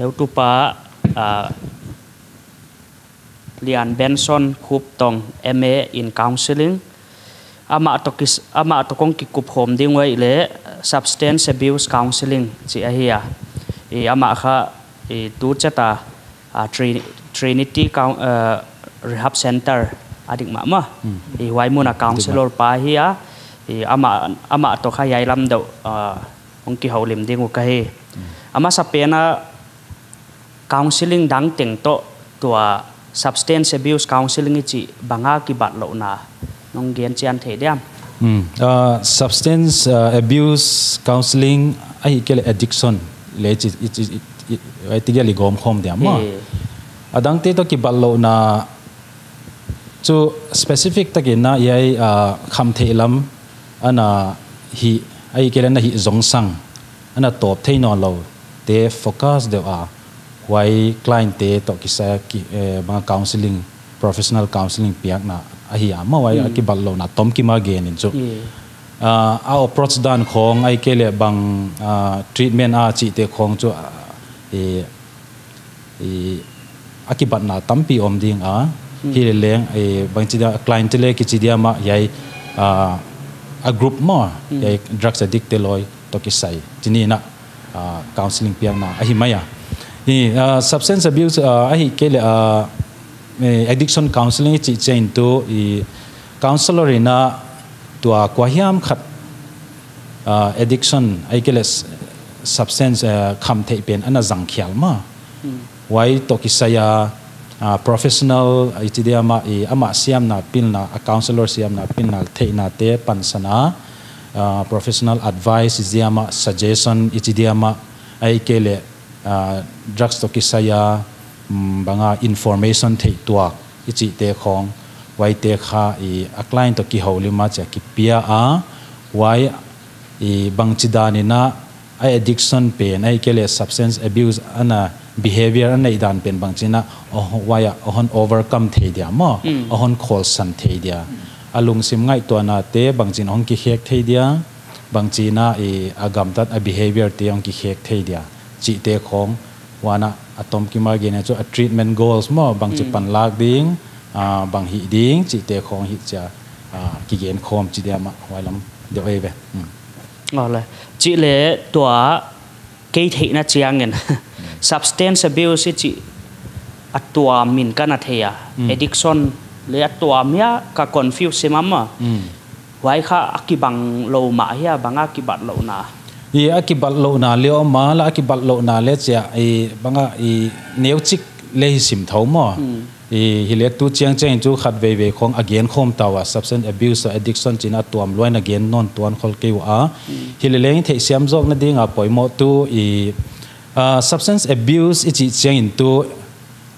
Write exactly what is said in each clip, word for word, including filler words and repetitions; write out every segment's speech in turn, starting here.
Heutupa, ah, Lian Benson Khuptong, M A in Counselling. Amah toh kis-, amah toh kong kikup khawm ding uh ahihleh Substance Abuse Counselling chih ahi a. I amah kha, i tu chet a, ah, Tri-, Trinity Coun-, ah, Rehab Center a dik mahmah. Hmm. I huai mun a counselor pa hi a. I amah, amah toh kha hiai lam deuh, ah, hong kihoulim ding uh ka hi. Hmm. A masapen a counselling dang teng toh tua substance abuse counselling i chih bang a kibatlouhna nong gen chian thei diam? Hmm. Ah, substance, ah, abuse counselling ahihkeileh addiction leh chi, i chi, i, i, i, ti gel i gawm khawm diam maw. He. A dangte toh kibatlouhna chu specific takin a hiai, ah, khamtheih lam ana hih, ahihkeileh ana hih zongsang, ana tawp thei nawnlou te focus deuh a, huai client te toh kisai a ki, eh, bang a counselling, professional counselling piakna ahi a maw, huai a Hmm. kibatlouhna tomkim a gen in chu. Yeah. Ah, a approach dan khawng ahihkeileh bang, ah, treatment a chihte khawng chu, ah, eh, i, a kibatna tampi om ding a. Hmm. Hileleng, i, bangchi dia, client te leh kichi diam a, hiai, ah, a group maw, Hmm. hiai drugs addict te loi toh kisai. Chih ni in a, ah, counselling piakna ahi mai a. I, ah, substance abuse, ah, ahihkeileh, ah, eh, addiction counselling i chih chiang in tu, i, counselor in a tua kuahiam khat, ah, addiction, ahihkeileh s-, substance, ah, khamtheih pen ana zang khial maw. Hmm. Huai toh kisai a, ah, professional, i chi diam a, i amah siamna pilna, a counselor siamna pilna, theihna te pansan a, ah, professional advice i chi diam a, suggestion i chi diam a, ahihkeileh, ah, drugs toh kisai a, mm, bang a information theih tuak i chihte khawng, huaite kha i a client toh kihoulim a chia kipia a, huai i bangchi dan in a, a addiction pen, ahihkeileh substance abuse ana behavior a neih dan pen bangchi in a, oh, huai a, oh hon overcome thei dia maw, Mm. oh hon khawlsan thei dia. Mm. A lungsim ngaihtuahna te bangchi in hong kikhek thei dia, bangchi in a i a gamtat a behavior te hong kikhek thei dia. Chihte khawng, huan a tomkim a gen chu a treatment goals maw, bangchi Mm. panlak ding, ah, bang hih ding, chihte khawng hih chia, ah, kigen khawm chi diam a, huai lam deuh ahi ve. Mm. Aw le. Chih leh tua kei theihna chiang in. Substance abuse i chih a tuam in ka na thei a. Mm. Addiction leh a tuam hia ka confuse mahmah. Mm. Huai kha a kibanglou mah hia bang a kibatlouhna. I a kibatlouhna leh om a, la a kibatlouhna leh chia, i bang a i neuchik leh hi sim thou maw. Mm. I, hileh tu chiang chiang in chu khat veivei khawng a gen khawm ta ua, substance abuse, addiction chi in a tuam lua in a gen nawn tuan khol kei ua. Mm. Hileleng theihsiam zawkna ding a poimoh tu i, ah, substance abuse i chih chiang in tu,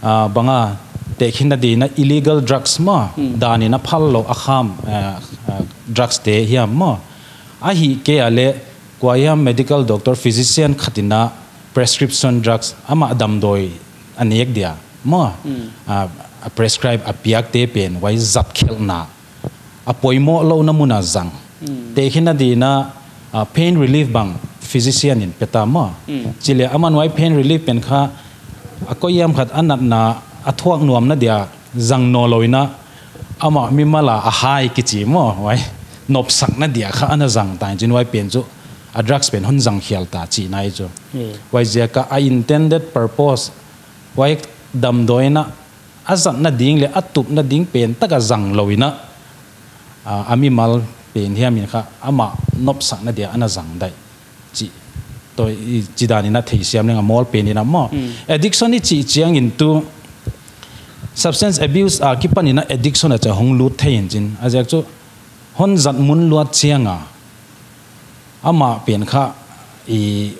ah, bang a tehkhinna ding in a illegal drugs maw, Mm. dan in a phal lou a kham, ah, ah, drugs te hiam maw. Ahihkeileh kuahiam medical doctor, physician khat in a prescription drugs amah damdawi a nek dia maw. Mm. Ah, a prescribe a piak te pen huai zat khelhna a poimoh louhna mun a zang. Mm. Tehkhinna ding in a, ah, pain relief bang physician in pe ta maw. Mm. Chih leh aman huai pain relief pen kha a koihiam khat a natna a thuak nuamna dia zang nawnlou in a amah mimal a a high kichi maw, huai nopsakna dia kha ana zang ta in chin huai pen chu a drugs pen hon zang khial ta chihna ahi chu. Mm. Huaiziak a a intended purpose, huai damdawi in a a zatna ding leh a tupna ding pen tak a zang lou in a, ah, a mimal pen hiam in kha amah nopsakna dia ana zang daih. Chi, toh i chi dan in a theisiam leng a mawl pen in a maw. Mm. Addiction i chih chiang in tu substance abuse a kipan in a addiction a chia hong lut thei in chin. A ziak chu hon zat mun luat chiang a amah pen kha i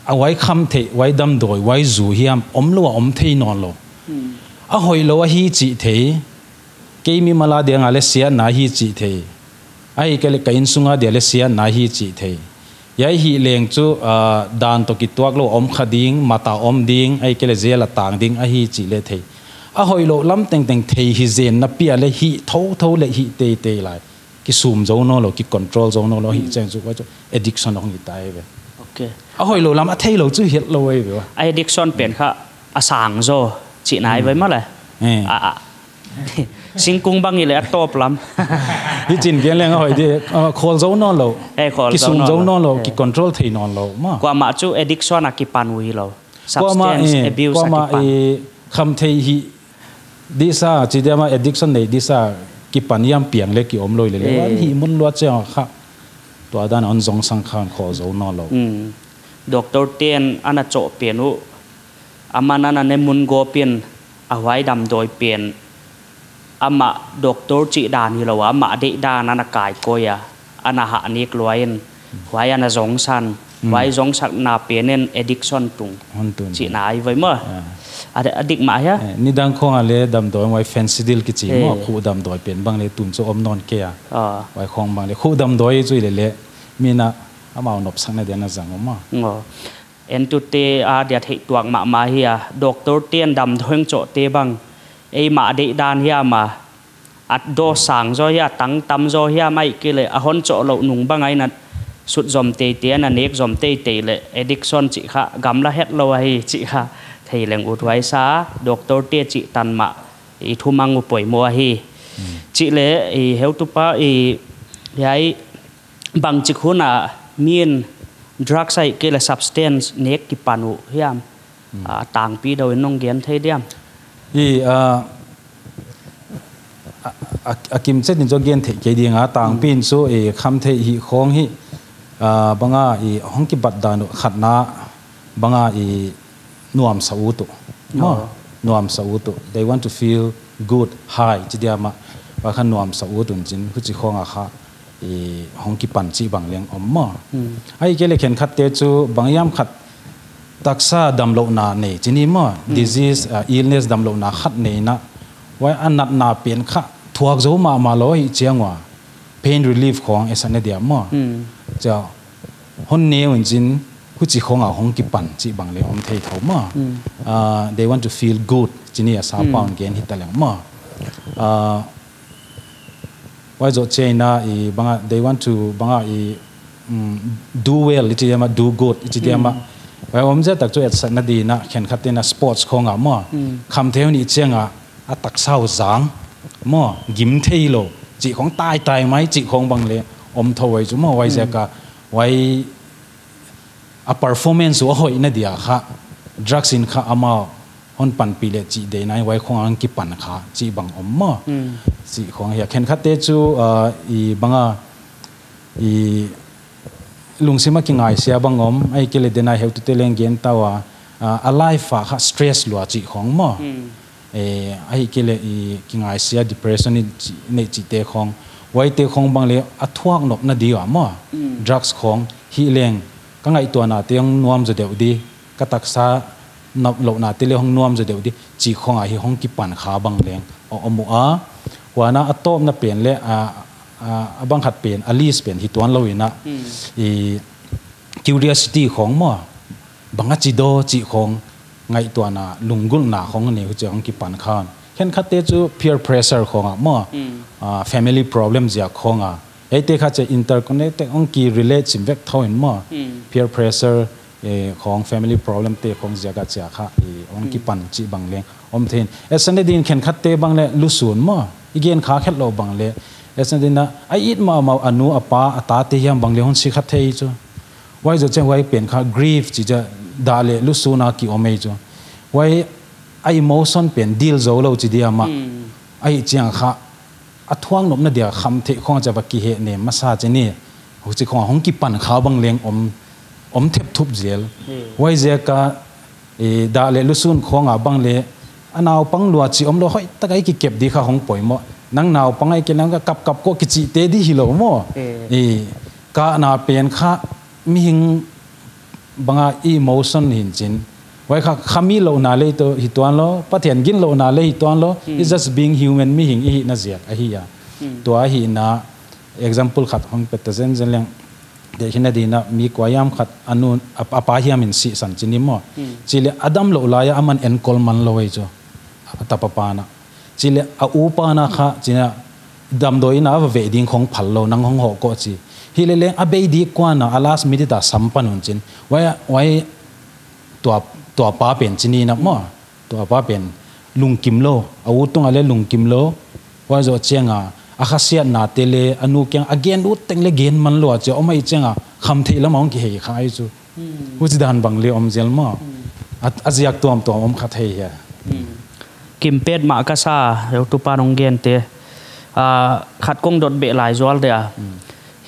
a huai khamtheih, huai damdawi, huai zu hiam omlou a om thei nawnlou. Mm. A hoihlou ahi chih thei, kei mimal a dia nga leh siatna ahi chih thei. Ahihkeileh ka innsung a dia leh siatna ahi chih thei. Hiai hileng chu, ah, dan toh kituak lou om kha ding, mat a om ding, ahihkeileh jail a tang ding ahi chih leh thei. A hoihlou lam tengteng thei hi zen napi a leh hih thouthou leh hih teitei lai. Kisum zou nawnlou, kicontrol zou nawnlou, hih Mm. chiang chu, huai chu addiction hong hi ta ahi ve. Ok. Okay. A hoihlou lam a theilou chu hetlou ei ve. A addiction pen kha a sang zaw chihna ei ve maw le. Eh. A, a. Singkung bang i le a tawp lam. Hichi'n gen leng a hoih di, ah, khawl zou nawnlou. Eh, khawl zou nawnlou. Kisum zou nawnlou, eh, kicontrol thei nawnlou maw. Kuamah chu addiction a kipan uh hilou. Kuamah, substance, eh, abuse a kipan. I khamtheih hih disa, chi diam a addiction nei disa kipan hiam piang le ki omlou lele. Eh. Wan hi mun lua chiang kha. Tua dan a hon zong sang kha khawl zou nawnlou. Mm. Doctor te'n ana chawh pen uh. Aman ana ne mun gawp in a huai damdawi pen. Amah doctor chih dan hilou a, amah deihdan ana kaikoih a, ana hah nek lua in, huai ana zongsan, huai zongsakna pen in addiction tung. Hon tun. Chihna ei ve maw. Ah. A, a dik mah hia? Eh, nidang khong a le damdawi huai fancy deal kichi maw, eh, khuh damdawi pen bang le tun chu om nawn kei a. Ah. Huai khong bang le khuh damdawi chu i le le, mi'n amau nopsakna dia ana zang maw. Ngo. Entute a dia theih tuak mahmah hi a, doctor te'n damdawi hong chawhte bang, eimah deihdan hiam a, a dose sang zaw hia, tang tam zaw hiam ahihkeileh, a hon chawhlouh nung bang a ina sut zom teitei, ana nek zom teitei leh, addiction chih kha, gamla hetlou ahi chih kha, thei leng ut huai sa, doctor te chih tan mah, i thumang uh poimoh ahi. Hmm. Chih leh, i heutupa, i, hiai, bangchik hun a mi'n drugs ahihkeileh substance nek kipan uh hiam? Hmm. Ah, tangpi deuh in nong gen thei diam? I, ah, a, a, a kimchet in zaw gen thei kei ding a, tangpi in chu, eh, khamtheih hih khong hi, ah, bang a i hong kibat dan uh khatna, bang a i nuamsa ut uh. Oh. Maw, nuamsa ut uh. They want to feel good, high, chi diam a. Huai kha nuamsa ut un chin, huchi khong a kha, i hong kipan chih bang leng om maw. Hmm. Ahihkeileh khenkhatte chu bang hiam khat taksa damlouhna nei, chi ni maw. Hmm. Disease, ah, illness damlouhna khat nei na. Huai a natna pen kha thuak zou mahmah lou hi chiang ua. Pain relief khong e sa na dia maw. Hmm. Chia hon neu in chin huchi khong a hong kipan chih bang leng om thei thou maw. Hmm. Ah, they want to feel good, chi ni a sa pau in gen hita leng maw. Ah, huai zoh chiang a i bang a, they want to bang a i, mm, do well, i chi diam a, do good, i chi diam a. Hmm. Huai om zia tak chu etsakna di'n a, khenkhatte'n a sports khong a maw. Hmm. Khamtheih hun i chiang a, a taksa uh zang, maw, gim theilou, chih khong taitai mai, chih khong bang le om thou ei chu maw, huai ziak a, huai a performance uh a hoihna dia kha, drugs in kha amau hon panpih leh chih deihna, huai khong a hong kipan kha, chih bang om maw. Hmm. Chih khong hia khenkhatte chu, ah, i bang a, i lungsim a kingaisia bang om, ahihkeileh denai heutute leng gen ta ua, ah, a life a kha stress lua chih khong maw. Hmm. Eh, ahihkeileh i kingaisia depression i chi, nei chihte khong. Huaite khong bang le a thuak nopna di ua maw. Hmm. Drugs khong hih leng ka ngaihtuahnate hong nuam zaw deuh di, ka taksa noplouhnate le hong nuam zaw deuh di, chih khong a hi hong kipan kha bang leng a om ua. Huan a a tawpna pen le, a, a, a bang khat pen, a list pen hi tuanlou in a, hmm, i curiosity khong maw, bang a chi daw chih khong, ngaihtuahna, lunggulhna khong nei huchi a hong kipan kha. Khenkhatte chu peer pressure khong a maw, hmm, ah, family problem ziak khong a. Eite kha chia interconnected hong ki relate chim vek thou in maw, hmm, peer pressure, eh, khong family problem te khong ziak a chia kha, eh, hong, hmm, kipan chih bang leng om thei in. Etsakna di'n khenkhatte bang le lusun maw, i gen kha khetlou bang le. Etsakna di'n a, a it mahmah a nu, a pa, a tate hiam bang le hon si kha thei chu. Huai zoh chiang huai pen kha grief chi chia dah leh lusun a ki om ei chu. Huai a emotion pen deal zoulou chi diam a. Hmm. Ahih chiang kha a thuak nopna dia khamtheih khong chia va kihehnem masa chi ni. Huchi khong a hong kipan kha bang leng om, om thepthup zel. Hmm. Huai ziak a, eh, dah leh lusun khong a bang le, a naupang lua chih omlou, hoihtak a i kikep di kha hong poimoh. Nang naupang ahihkeileh nang ka kapkap ko kichihte di hilou maw. Hmm. Eh, kahna pen kha mihing bang a i emotion hi'n chin. Huai kha khami louhna le toh hi tuanlou, Pathian ginlouhna le hi tuanlou, hmm, it's just being human, mihing i hihna ziak ahi a. Hmm. Tua ahihna example khat hong pe ta zenzen leng. Deihna di'n a mi kua hiam khat a nu, a, a pa hiam in sihsan chi ni maw. Hmm. Chih leh a damlouh lai a aman enkol man lou ei chu. A tapa pa'n a. Chih leh a u pa'n a kha, chi ni a damdawi in a va veh ding khong phal lou, nang hong hoh ko chi. Hileleng a bei di kuan a, a last minute a sam pan un chin. Huai, huai tua, tua pa pen chih ni na maw. Tua pa pen lungkim lou. A u tung a leh lungkim lou. Huai zoh chiang a, a khasiatna te leh, a nu kiang a gen ut teng leh gen man lou a chia, om ahih chiang a, khamtheih lam a hong kihei kha ahi chu. Huchi dan bang leh om zel maw. A, a ziak tuamtuam om kha thei hia. Kim petmah ka sa, heutupa nong gen te. Ah, khat kong dot beh lai zual dia.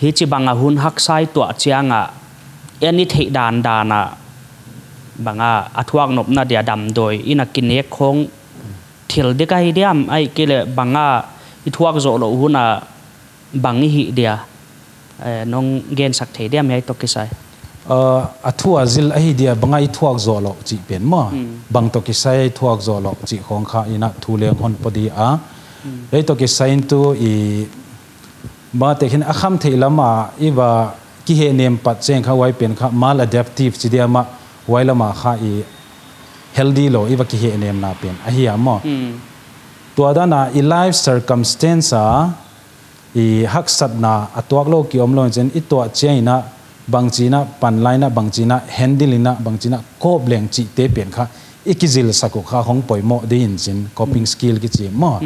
Hichibang a hun haksa i tuah chiang a, en i theih dandan a, bang a, a thuak nopna dia damdawi in a kinek khong thil dik ahi diam, ahihkeileh bang a i thuak zoh louh hun a bang i hih dia, eh, nong gensak thei diam hiai toh kisai. Ah, a thu a zil ahi dia bang a i thuak zoh louh chih pen maw. Bang toh kisai i thuak zoh louh chih khong kha in a thu leng hon pawt di a. Hiai toh kisai in tu i Bang a te khin a khamtheih lam a i va kihehnem pat chiang kha huai pen kha maladaptive chi dia mah huai lam a kha i healthy lou i va kihehnemna pen ahi a maw. Tua dan a i life circumstance a i haksatna a tuak lou ki om lou in chin i tuah chiang in a bangchi in a pan lai in a bangchi in a handle in a bangchi in a cope leng chih te pen kha i kizilsak uh kha hong poimoh di in chin coping skill kichi maw.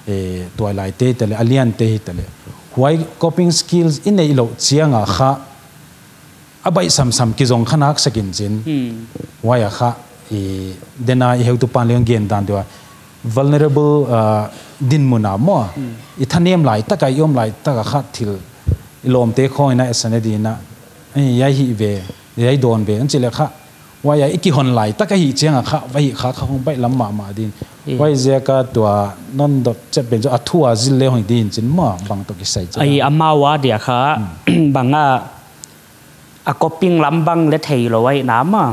Eh, tuailai te hi ta leh, a lian te hi ta leh. Huai coping skills i neih louh chiang a kha, a baih samsam kizong kha nak sak in chin. Huai a kha, i, den a i heutupa'n leng gen dan dia. Vulnerable, ah, dinmun a maw. I thanem lai tak a, i om lai tak a kha thil i lawmte khong in a i san di in a. Eh, hiai hih ve, hiai dawn ve, hon chi leh kha. Huai a i kihon lai tak ahih chiang a kha, va hih kha kha hong baih lam mahmah di in. Huai ziak a tua non dot chet pen chu a thu a zil leh hong di in chin maw bang toh kisai chu. Ai, amau a dia kha, bang a, a coping lam bang leh theilou ahihna maw.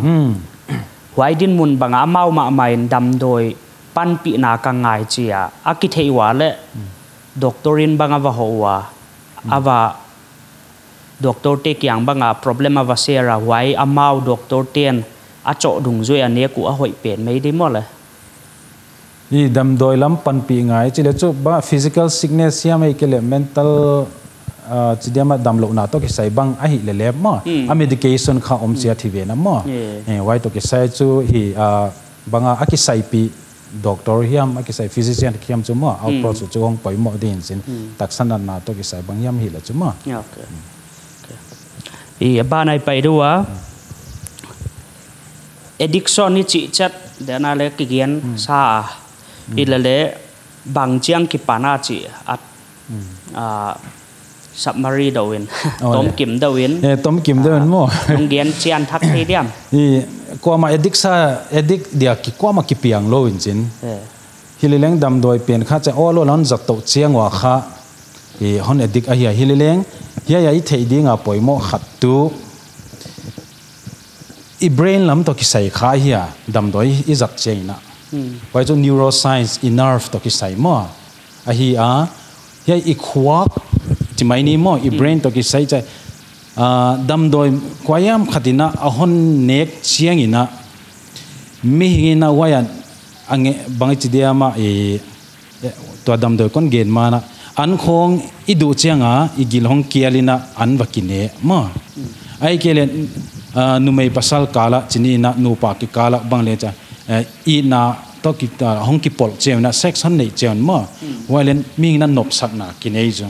Huai dinmun bang a amau mahmah in damdawi panpihna ka ngai chi a. A kitheih ua leh doctor in bang a va hoh ua. A va doctor te kiang bang a problem a va share a huai amau doctor te'n a choh dungzui a nek uh a hoih pen mai di maw leh. I damdawi lam panpih ngai chi leh chu bang physical sickness hiam ahihkeileh mental, ah, chi dia mah damlouhna toh kisai bang ahih leh leh maw. A medication kha om chiat hi ve na maw. Eh, huai toh kisai chu hi, ah, bang a a kisaipih doctor hiam, a kisai physician hiam chu maw, approach chu hong poimoh di in chin. Taksa natna toh kisai bang hiam hi leh chu maw. I a ban a i pai di ua. Addiction i chih chet, den a leh kigen sa a. Hileleh bang chiang kipan a chih a, ah, summary deuh in, tomkim deuh in. Eh, tomkim deuh in maw. Nong gen chian thak thei diam. I kuamah addict sa, addict dia ki kuamah kipiang lou in chin. Hileleng damdawi pen kha chia awl awl a hon zat toh chiang ua kha. I hon addict ahi a hileleng. Hiai a i theih ding a poimoh khat tu. I brain lam toh kisai kha hi a, damdawi i zat chiang in a. Huai chu neuroscience, i nerve toh kisai maw. Ahi a, hiai i khuak, chi mai ni maw, i brain toh kisai chia. Ah, damdawi kuahiam khat in a, a hon nek chiang in a. Mihing in a huai a, a nge, bang i chi dia mah, i, eh, tua damdawi kon gen ma in a. An khong i duh chiang a, i gil hong kial in a, an va kine, maw. Ahihkeileh, ah, numei pasal kal a, chi ni in a, nupa kikal a, bang leh chia, eh, itna toh ki, ah, hong kipawl chiang in a, sex hon neih chiang maw. Huai leh mihing in a nopsakna kinei chu.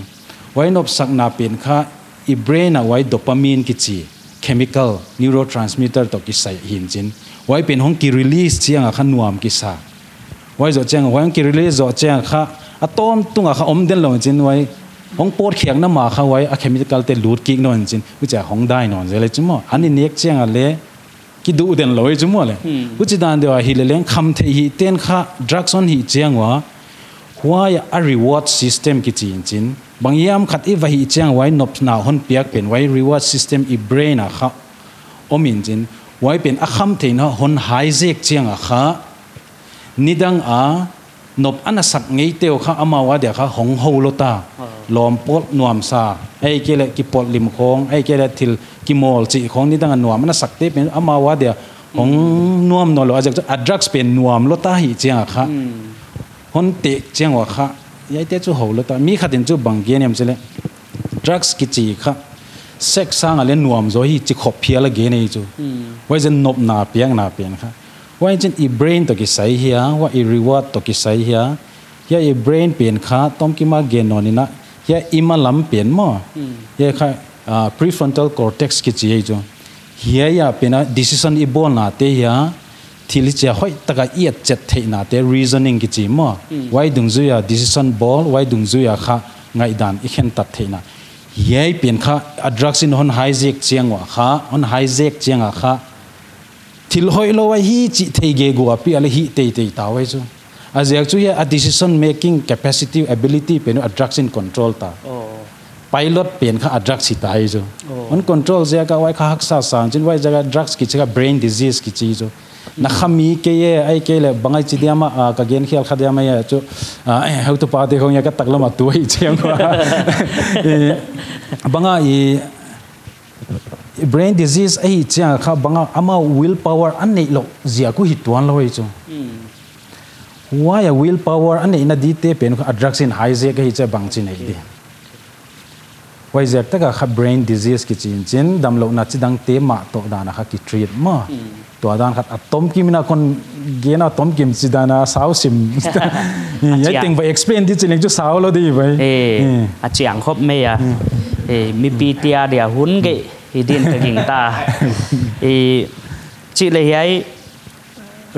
Huai nopsakna pen kha, i brain a huai dopamine kichi, chemical, neurotransmitter toh kisai hi in chin. Huai pen hong ki release chiang a kha nuam kisa. Huai zoh chiang, huai hong ki release zoh chiang kha, a tawntung a kha om den lou in chin huai. Hong pawtkhiakna ma kha huai, a chemical te lut kik nawn in chin, huchia hong dai nawn zel e chu maw. An i nek chiang a leh, kiduh den lou e chu maw leh. Huchi dan deuh a hileleng khamtheih hih ten kha, drugs hon hih chiang ua, huai a reward system kichi in chin. Bang hiam khat i va hih chiang huai nopna hon piak pen huai reward system i brain a kha om in chin. Huai pen a khamtheihna hon hijack chiang a kha. Nidang a nop ana sak ngeite uh kha amau a dia kha hong hou lou ta. Lawm pawl nuamsa. Ahihkeileh kipawl lim khong. Ahihkeileh thil kimawl chih khong nidang a nuam ana sak te pen amau a dia hong nuam nawn lou. A ziak chu a drugs pen nuam lou ta hih chiang a kha. Hon teh chiang ua kha, hiaite chu hou lou ta. Mi khat in chu bang gen hiam chih leh. Drugs kichi kha. sex sang a leh nuam zaw hi chi khop phial a gen ei chu. Huai zen nopna piakna pen kha. Huai chin i brain toh kisai hia, huai i reward toh kisai hia, hiai i brain pen kha tomkim a gen nawn in a, hiai i ma lam pen maw. Hiai kha, ah, prefrontal cortex kichi ei chu. Hiai a pen a decision i bawlna te hia, thil i chih a hoih taka i et chet theihna te reasoning kichi maw. Huai dungzui a decision bawl, huai dungzui a kha ngaihdan i khentat theihna. Hiai pen kha a drugs in hon hijack chiang ua kha, hon hijack chiang a kha, thil hoihlou ahi chih thei gegu a pi a leh hih teitei ta huai chu. A ziak chu hiai a decision making capacity, ability pen a drugs in control ta. Pilot pen kha a drugs hi ta ei chu. Hon control ziak a huai kha haksa sang chin, huai ziak a drugs kichi kha brain disease kichi chu. Na khami kei e, ahihkeileh bang a i chi diam a, ah, ka gen khial kha diam a chu, ah, eh, heutupa te khong hiai ka taklam a tu hi chiang ua. Eh, bang a i brain disease ahi chiang kha bang a amau willpower a neih louh ziak uh hi tuan lou ei chu. Huai a willpower a neihna di te pen kha a drugs in hijack ahi chia bang chi nei di. Huai ziak taka kha brain disease kichi in chin, damlouhna chidang te mah toh dan a kha ki treat maw. Tua dan khat a tomkim in a kon gen a tomkim chi dan a sau sim. Hiai teng va explain di chi leng chu sau lou di vai. Eh, a chiang khop mai a. Eh, mipi te a dia hun gei hi din ka gingta. Eh, chih leh hiai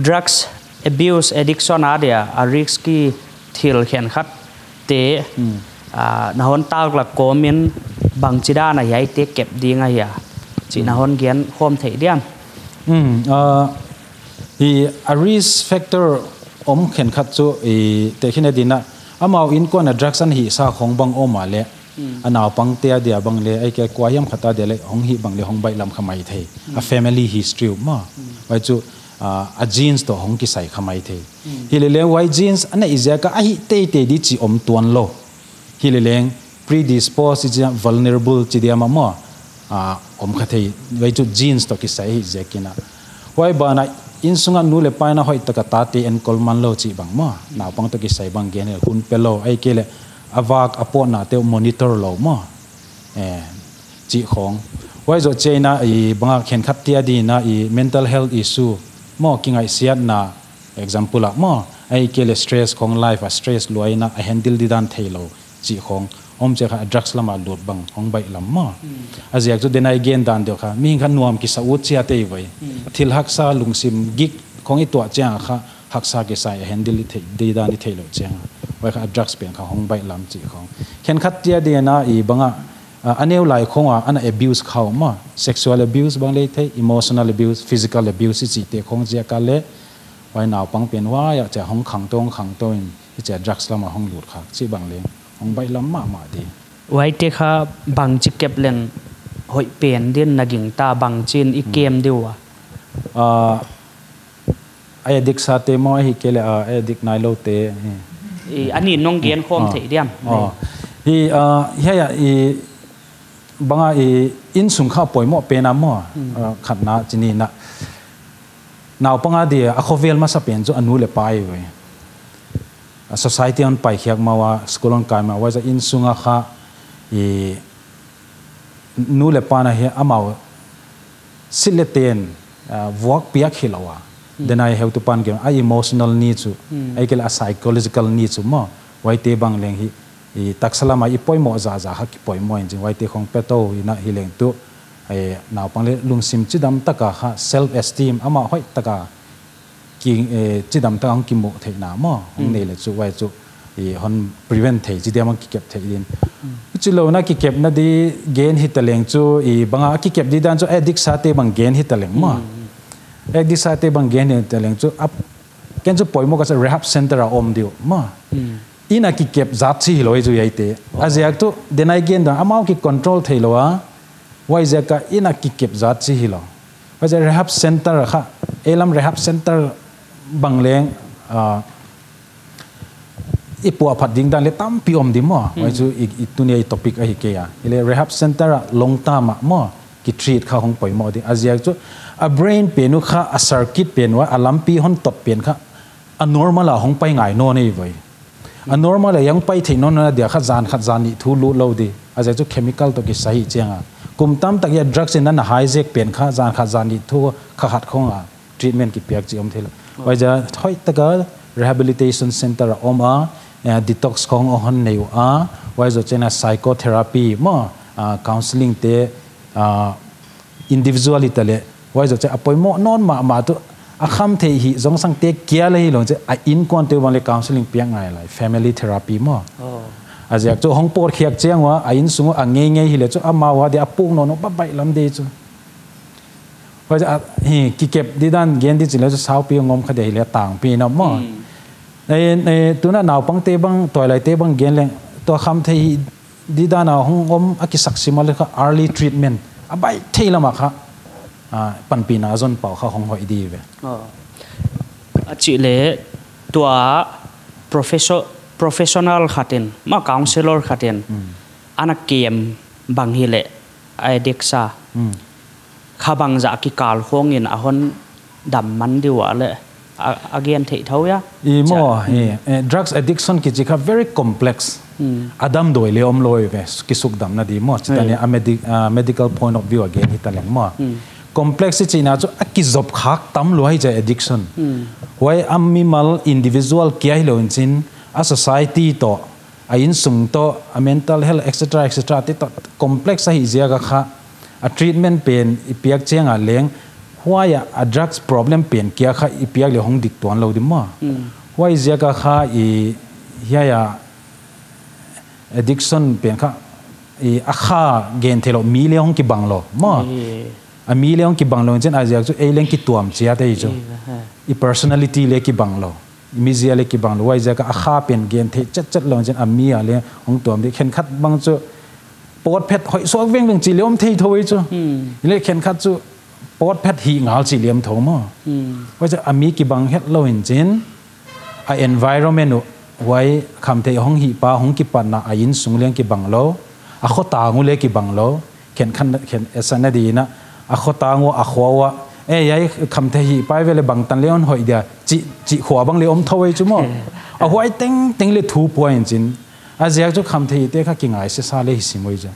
drugs abuse, addiction a dia a risky thil khenkhat te, ah, na hon taklak kawm in bangchidan a hiaite kep ding ahia chih na hon gen khawm thei diam? Hmm, ah, i a risk factor om khenkhat chu i tehkhin a din a, amau innkuan a drugs an hihsa khong bang om a leh, a naupang te a dia bang leh, ahihkeileh kua hiam khat a dia leh hong hih bang leh hong baihlam kha maithei. A family history uh maw. Huai chu, ah, a genes toh hong kisai kha maithei. Hileleng huai genes a neih ziak a hih teitei di chih om tuan lou. Hileleng predisposed chi dia, vulnerable chi dia mah maw. Ah, om kha thei, huai chu genes toh kisai hi ziak in a. Huai ban a innsung a nu leh pa in a hoih taka tate enkol man lou chih bang maw. Naupang toh kisai bang gen hun pe lou, ahihkeileh a vak a pawtna te monitor lou maw. Eh, chih khong. Huai zoh chiang in a i bang a khenkhat te a din a i mental health issue maw, kingaihsiatna, example a maw, ahihkeileh stress khong, life a stress luat in a handle di dan theilou chih khong om chia kha drugs lam a lut bang hong baihlam maw. A ziak chu denai gen dan deuh kha mihing kha nuam kisa ut chia te vai. Thil haksa lungsim gik khong i tuah chiang kha haksa kisai a handle di thei, di dan di theilou chiang. Huai kha drugs pen kha hong baihlam chih khong. Khenkhat te a din a i bang a, ah, a neu lai khong a ana abuse kha uh maw, sexual abuse bang leh thei, emotional abuse, physical abuse i chih te khong ziak a leh, huai naupang pen huai a chia hong khangtou, hong khangtou in, i chia drugs lam a hong lut kha chih bang leng hong baihlam mahmah di. Huaite kha bangchi kep leng hoih pen din na gingta, bangchin i kem di ua? Ah, a addict sa te maw, ahihkeileh, ah, a addict nailou te, eh. I, a nih nong gen khawm thei diam? Oh. Hi, ah, hiai a, i, bang a i innsung kha poimoh pen a maw, ah, khatna chi ni na. Naupang a dia a khovel masa pen chu a nu leh pa hi ve. A society hon paikhiak ma ua, school hon kai ma ua, huai zoh innsung a kha i nu leh pa na hi amau sit leh ten, ah, vuak piak hilou a. Denai heutupa'n gen a emotional needs uh, ahihkeileh a psychological needs uh maw. Huaite bang leng hi, i taksa lam a i poimoh zahzah kha kipoimoh in chin, huaite khong pe tou in a hileng tu, eh, naupang leh lungsim chidam taka kha self esteem amah hoih taka ki, eh, chidam taka hong kimuh theihna maw, hong nei leh chu huai chu i hon prevent thei chi dia mah kikep thei din. Chilou in a kikepna di gen hita leng chu i bang a kikep di dan chu addict sa te bang gen hita leng maw. Addict sa te bang gen hita leng chu a, ken chu poimoh ka sa rehab center a om di uh maw. In a kikep zat chi hilou ei chu hiaite. A ziak chu denai gen dan amau ki control theilou a. Huai ziak a in a kikep zat chi hilou. Huai ziak rehab center kha, ei lam rehab center bang leng, ah, i puahphat ding dan leh tampi om di maw. Huai chu i, i tuni a i topic ahi kei a. Hileh rehab center a long term a maw, ki treat kha hong poimoh di. A ziak chu a brain pen uh kha, a circuit pen uh, a lampi hon tot pen kha a normal a hong pai ngai nawn ei vai. A normal a hong pai thei nawn a dia kha zan khat zan nih thu lut lou di. A ziak chu chemical toh kisai hi chiang a. Kum tamtak a drugs in na hijack pen kha, zan khat zan nih thu kha khat khong a treatment kipiak chih om thei lou. Huaiziak hoihtaka rehabilitation center a om a, eh, detox khong a hon nei ua, huai zoh chiang a psychotherapy maw, ah, counseling te, ah, individual i ta leh, huai zoh chiang a poimoh nawn mahmah tuh, a khamtheih hih zong sangte kia leh hilou chiang a, a innkuante bang leh counseling piak ngai lai, family therapy maw. A ziak chu hong pawtkhiak chiang ua, a innsung ua a ngeingei hileh chu amau a dia a puk nawn uh baihbaih lam di chu. Huai chu a, hi, kikep didan gen di chih leh chu saupi ngom kha dia hileh tangpi na maw. Eh, eh, tuna naupangte bang, tuailaite bang gen leng, tua khamtheih hih didan a hong om a kisak sim a leh kha early treatment a baih thei lam a kha, ah, panpihna zon pau kha hong hoih di ve. A chih leh tua professor, professional khat in, maw counselor khat in, ana kem bang hileh, a addict sa. Kha bangzah kikal khong in a hon dam man di ua leh, a, a gen theih thou ia. I maw, eh, drugs addiction kichi kha very complex. A damdawi leh om lou ve, kisukdamna di maw. Chitani a medi-, ah, medical point of view a gen hita leng maw. Complex i chihna chu a kizop khak tam lua hi chia addiction. Huai a mimal individual kia hilou in chin, a society toh, a innsung toh, a mental health, et cetera, et cetera te toh complex ahih ziak a kha, a treatment pen i piak chiang a leng, huai a, a drugs problem pen kia kha i piak leh hong dik tuan lou di maw. Huaiziak a kha i, hiai a addiction pen kha, i a kha gen theih lou, mi leh hong kibang lou maw. A mi leh hong kibang lou in chin a ziak chu ei leng kituam chiat ei chu. I personality leh kibang lou. I mizia leh kibang lou, huaiziak a kha pen gen theih chetchet lou in chin a mi a leh hong tuam di. Khenkhat bang chu pawtphet hoih suak vengveng chih leh om thei thou ei chu. Hileh khenkhat chu pawtphet hih ngal chih leh om thou maw. Huai chu a mi kibang het lou in chin, a environment uh, huai khamtheih hong hih pa hong kipatna a innsung leng kibang lou, a khotang uh leh kibang lou, khenkhat, khen, esana di in a, a khotang ua, a khua ua, eh, hiai khamtheih hih pa ve leh bangtan leh hon hoih dia, chih, chih khua bang leh om thou ei chu maw. A huai tengteng leh thu pua in chin. A ziak chu khamtheihte kha kingaisesa leh hi sim uh ei chu.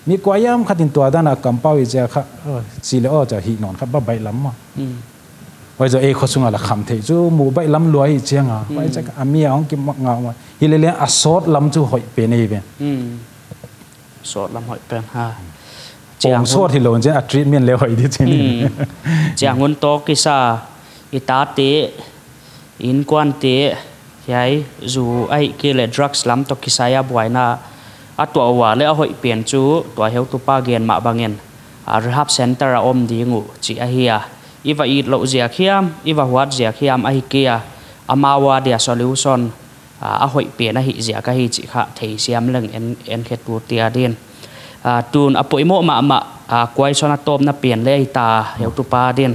Mi kuahiam khat in tua dan a kampau i chia kha, oh, chih leh oh chia hih nawn kha baihbaih lam maw. Huai zoh ei khosung a leh khamtheih chu mu baih lam lua hi chiang a. Huai chia kha a mi a hong kimak ngau maw. Hileh leng a sawt lam chu hoih pen ei ve. Sawt lam hoih pen ha. Chiang sawt hilou in chin a treatment leh hoih di chin. Chiang hun toh kisa i tate, innkuante, hiai zu ahihkeileh drugs lam toh kisai a buaina a tuah ua leh a hoih pen chu tua heutupa gen mah bangin, a, rehab center a om ding uh chih ahi a. I va it louh ziak hiam, i va huat ziak hiam ahi kei a, amau a dia solution, a, a hoih pen ahih ziak ahi chih kha theisiam leng en, en khe tu tia din. A, tun a poimoh mahmah, a, kuai son a tawpna pen leh ahi ta heutupa din.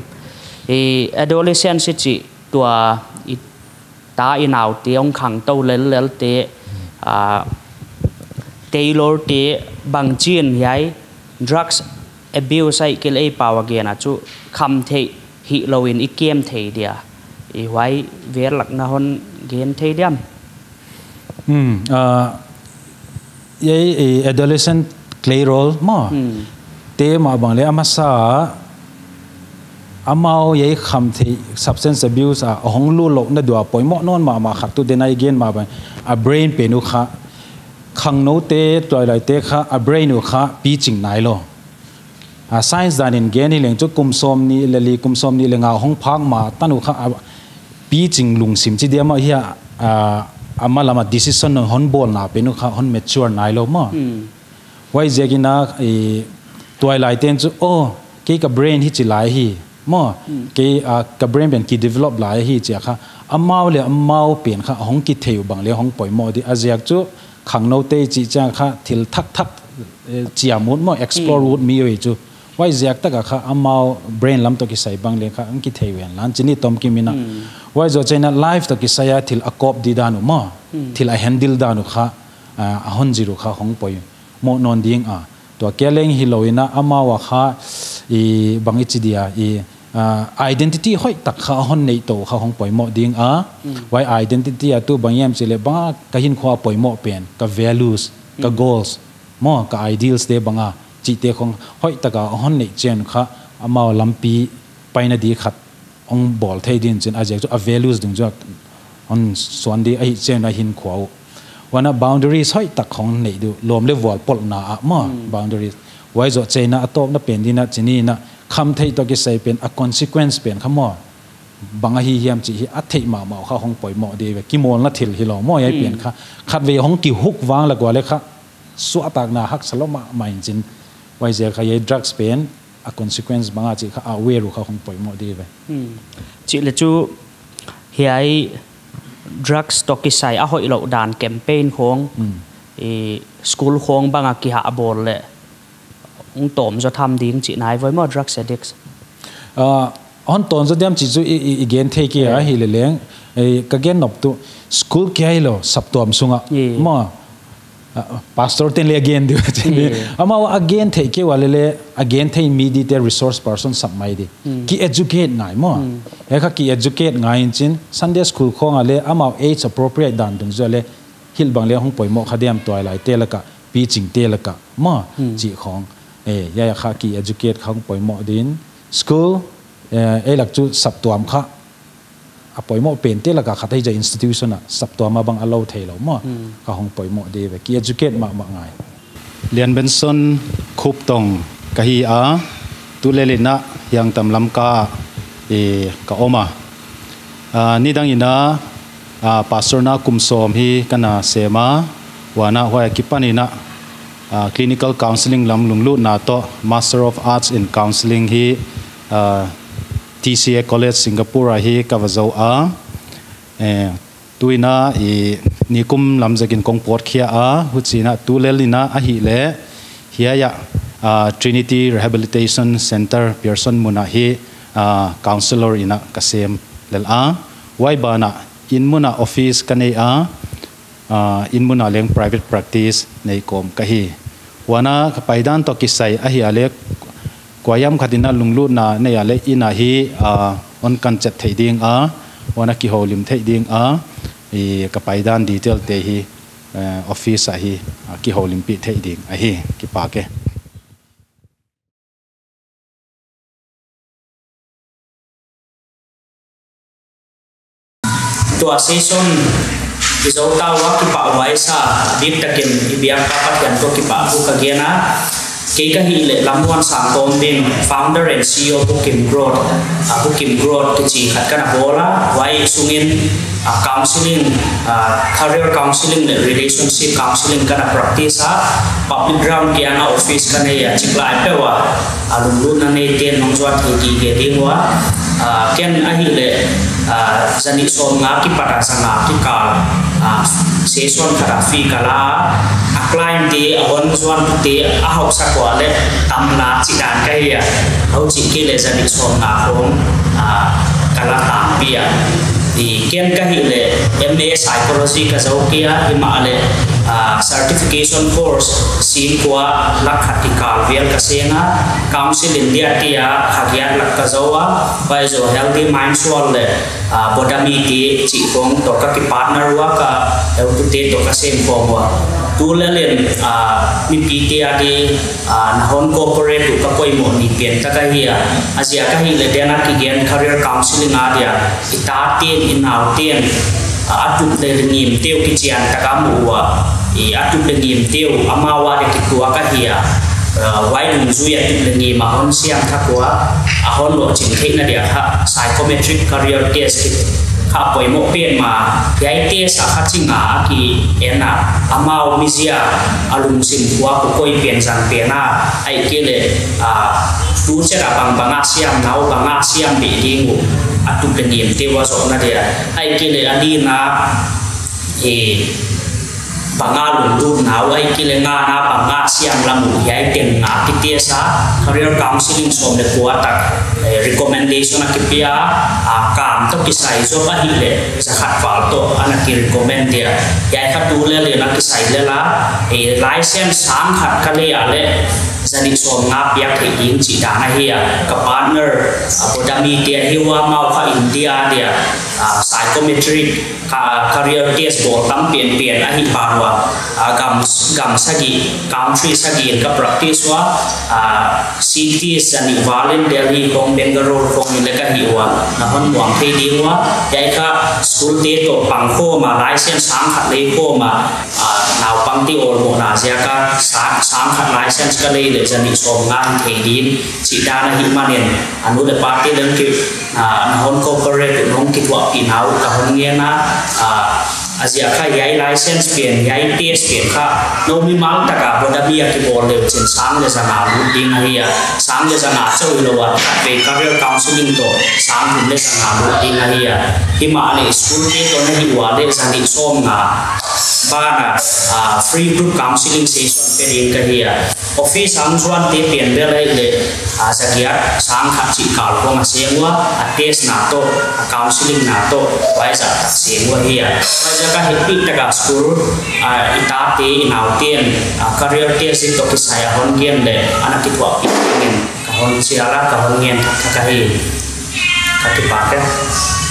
I adolescence i chih tua i ta i naute hong khangtou lellel te, a, tailor te bangchin hiai drugs abuse ahihkeileh ei pau a gen a chu khamtheih hilou in i kem thei dia. I huai vel lak na hon gen thei diam. Hmm, ah, hiai, eh, adolescent clairol maw. Te mah bang leh a masa, amau hiai khamtheih substance abuse a, a hong lut louhna dia poimoh nawn mahmah khat tuh denai gen mah bang. A brain pen uh kha, khangnoute, tuailaite kha, a brain uh kha, piching nai lou. A, science dan in gen hileng chu kum sawmnih leh li, kum sawmnih leh nga hong phak ma tan uh kha, a, piching lungsim chi dia maw hia, a, a malam a decision hon bawlna pen uh kha hon mature nai lou maw. Huaiziakin a, i, tuailaiten chu, oh, kei ka brain hichi lai hi, maw, kei, a, ka brain pen kidevelop lai hi chia kha, amau leh amau pen kha hong kithei uh bang leh hong poimoh di a ziak chu, khangnoute chih chiang kha thil thakthak, eh, chiam ut maw, explore ut mi uh ei chu. Huaiziak tak a kha amau brain lam toh kisai bang leh kha hong kithei uh henla chin i tom kim in a. Huai zoh chiang a life toh kisai a thil a cope di dan uh maw, thil a handle dan uh kha, a, a hon zil uh kha hong poimoh nawn ding a. Tua kia leng hilou in a amau a kha, i, bang i chi dia, i, a, identity hoihtak kha hon neih tou kha hong poimoh ding a. Huai identity a tuh bang hiam chih leh bang a ka hinkhua poimoh pen, ka values, ka goals, maw, ka ideals te bang a chihte khong hoihtaka hon neih chiang kha, amau lampi paina di khat hong bawl thei din chin, a ziak chu a values dungzui a hon suan di ahih chiang a hinkhua uh. Huan a boundaries hoihtak hong neih di uh, lawm leh vual polhna ah maw, boundaries. Huai zoh chiangin a tawpna pen din a chih in a, khamtheih toh kisai pen a consequence pen kha maw, bang ahi hiam chih hi a theih mahmah uh kha hong poimoh di ve, kimawlna thil hilou maw, hiai pen kha. Khatvei hong kihook vang lak ua leh kha, suahtakna haksa lou mahmah in chin. Huaiziak kha hiai drugs pen a consequence bang a chih kha aware uh kha hong poimoh di ve. Chih leh chu hiai drugs toh kisai a hoihlouh dan campaign khong, i school khong bang a kiha bawl leh hong tawm zaw tham ding chihna ahi ve maw, drugs addicts. Ah, hon tawm zaw diam chih chu i, i, i gen thei kei a, hi leleng. Ei, ka gen nop tuh school kia hilou, saptuam sunga. Maw, ah, pastor ten leng a gen di uh chin di. Amau a gen theih kei ua leh leng, a gen thei mi dite resource person sak mai di. Ki educate ngai maw. Hiai kha ki educate ngai in chin, Sunday school khong a leng, amau age appropriate dan dungzui a leng, hilh bang leng hong poimoh kha diam tuailaite laka, pichingte laka maw, chih khong. Eh, hiai kha ki educate kha hong poimoh din. School, eh, ei lak chu saptuam kha a poimoh pente laka khat ahi ziak, institution a saptuam a bang a lou theilou maw, kha hong poimoh di ve. Ki educate mahmah ngai. Lian Benson Khuptong ka hi a, tulel in a Hiangtam Lamka ah, eh, ka om a. Ah, nidang in a, ah, pastor na kum sawm hi ka na sem a, huan a huai akipan in a, ah, clinical counselling lam lunglutna toh Master of Arts in Counselling hi, ah, T C A College Singapore ah hi ka va zou a. Eh, tu in a i nikum lam zek in kong pawt khia a, huchiin a tulel in a ahihleh hiai a, ah, Trinity Rehabilitation Centre Pearson mun ah hi, ah, counsellor in a ka sem lel a. Huai ban ah inn mun ah office ka nei a, ah, inn mun ah leng private practice nei kawm ka hi. Huan a ka paidan toh kisai ahihleh kuahiam khat in a lunglutna nei a leh inn ah hi, ah, hon kan chet theih ding a, huan a kihoulim theih ding a, i ka paidan detail te hi, eh, office ah hi, ah, kihoulimpih theih ding ahi, kipak e. Tua session i zou ta ua, kipahhuai sa, biktakin i biak pa Pathian toh kipahthu ka gen a. Kei ka hihleh Lammuansang Kawmbing, founder and C E O Bukim Growth, ah, Bukim Growth kichi khat ka na bawl a, huai sungin, ah, counselling, ah, career counselling leh relationship counselling ka na practice a, public ground kiang ah office ka nei a, chiklai peuh a, ah, lunglutna neiten nong zuat hi gige ding ua, ah, ken ahihleh, ah, zanih sawmnga kipat a zanga kikal, ah, session khat a fee ka la a, client te, a hon zuantute a hauhsak ua leh tamna chih dan ka hi a, huchi kei leh zanih sawmnga khong, ah, ka la tampi a. I ken ka hihleh M A Psychology ka zou kei a, himahleh, ah, certification course singkua lak khat kikal vel ka seng a, Counsel India te ah kha giat lak ka zou a, huai zoh Healthy Mind School leh, ah, Bodhami te chih khong toh ka kipartner ua, ka heutute toh ka sem khawm ua. Tulel in, ah, mipite adia, ah, na hon cooperate uh ka poimoh ni pen tak ahi a. A ziak ahihleh dan a kigen career counselling adia, i taten, i nauten, ah, a tup leh ngimte uh kichiantak a mu ua, i a tup leh ngimte uh amau adia kituak ahi a. Ah, huai dungzui a tup leh ngim a hon siam thak ua, a hon lohching theihna dia kha psychometric career test kha poimoh pen mah, hiai test a kha chi nga a ki en a, amau mizia a lungsim kua kua koi pen zang pen a, ahihkeileh, ah, tu chet a bangbang a siam nau, bang a siam beh ding uh, a tup leh ngimte uh a zohna dia. Ahihkeileh a lina, eh, bang a lunglutna uh, ahihkeileh ngana bang a siam lam uh, hiai teng nga ki test a, career counselling sawm leh kua tak, eh, recommendation a kipia, ah, kam toh kisai zaw ahihleh, za khat val toh ana ki recommend dia. Hiai kha tulel in a kisai lel a, eh, license sang khat ka lei a leh, zanih sawmnga piak theih ding chih dan ahi a. Ka partner, ah, Bodhami te ahi ua, amau kha India dia, psychometric, career test bawl tam pianpian ahih ban ua, gam sagih, country sagih in ka practice ua, cities zanih val in Delhi khong, Bangalore khong in leng ka hih ua, na hon muang thei ding ua. Hiai kha school te toh pang khawm a, license sang khat lei khawm a, naupangte awlmohna ziak a sang khat license ka lei leh zanih sawmnga hithei ding chih dan ahih manin, a nu leh pate leng ki, na hon cooperate uh, nong kithuahpihna uh ka hon ngen a, a ziak kha hiai license pen, hiai test pen kha nou mimal tak a bawda mi a kibawl leuchin sang leh zanga lut ding ahi a, sang leh zanga chauh hilou a, khatvei career counselling toh sang thum leh zanga lut ding ahi a. Himahleh school te toh na hih ua leh zanih sawmnga ban a, free group counselling session pe ding ka hi a. Office a hong zuante pen bel ahihleh, zagiat sang khat chih kal khong a seng ua, a test na toh, a counselling na toh, huai zah tak seng ua hi a. Huaiziak a hehpihtak a school, i tate i naute'n career test in toh kisai a hon gen leh ana kithuahpih ding in ka hon chial a, ka hon ngen thak ahi. Ka kipak e.